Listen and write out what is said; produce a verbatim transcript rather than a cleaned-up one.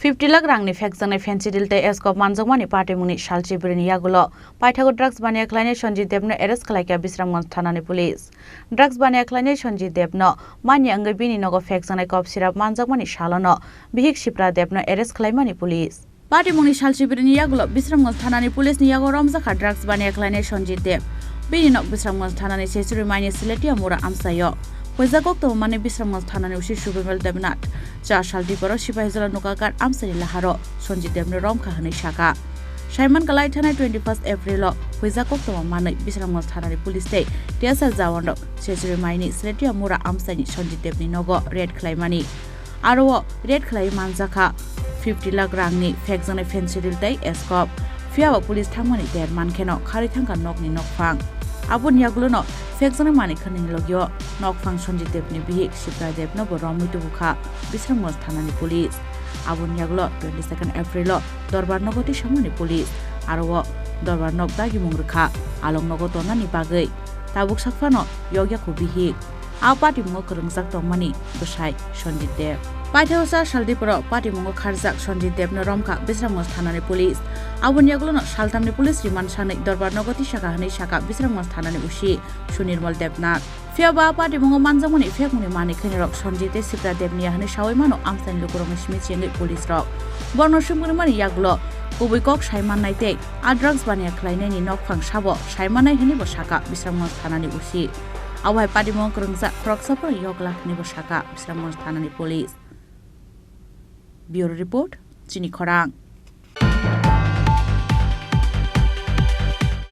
Fifty lakh rangni phekjaknai Phensedyl tei Eskop manjakmani patimungni salchibirini yagulo paithago drugs baniya khlainai Sanjit Debno arrest khlaikha Bisramganj thanani police. Drugs baniya khlainai Sanjit Debno manya wngwi bini nogo phekjaknai kop sirap manjakmani salono bihik Sipra Debno arrest khlaimani police. Patimungni salchibirini yagulo Bisramganj thanani police ni yago romjakha drugs baniya khlainai Sanjit Deb. Bini nok Bisramganj thanani Chechuri maini Siletia Mura amchaio. Puisa koktwma manwi Bisramganj thanani usi Subimal Debnath. Char sal diporo sipaijala nukakar amchaini laharo Sanjit Debno romkha hwnwi saka. Saiman kalai thanai twenty first April o puisa koktwma manwi Bisramganj thanani police tei T S R jawan rok Chechuri maini Siletia Mura amchaini Sanjit Debni nogo raid khlaimani. Aro o raid khlai manjakha fifty lakh rangni phekjaknai Phensedyl tei Eskop. Phiyaba police thangmani der mankheno kharwi thangkha nokni nokphang. Aboni yagulono phekjaknai manwi khwnini logio nokphang Sanjit Debni bihik Sipra Debno bo romwi tubukha Bisramganj thanani police. Aboni yagulo twenty second April o Dorbar nogo tisamani police. Aro o Dorbar nok dagimung rwkha along nogo tonani bagwi. Tabuk sakphano yokya khu bihik. A patimungo kwrwngjak tongmani bwsai Sanjit Deb. Paithago char sal diporo patimungo kharjak Sanjit Debno romkha Bisramganj thanani police. Aboni yagulono saltamni police remand sanwi Dorbar nogo tisaka hwnwi saka Bisramganj thanani usi Sunirmal Debnath. Phiyaba a patimungo manjakmani phekmungni manwi khwnirok Sanjit tei Sipra Debni ya hwnwi sawi mano amchaini lukurokni simi chengwi police rok. Borokno swngmungni mani yagulo kubui kok sai mannai tei a drugs baniya khlainaini nokphang sabo sai mannai hwnwi bo saka Bisramganj thanani usi. Abo hai patimung kwrwngsa khoroksa phano yokla hwnwi bo saka Bisramganj thanani police. Bureau report, Chini Khorang.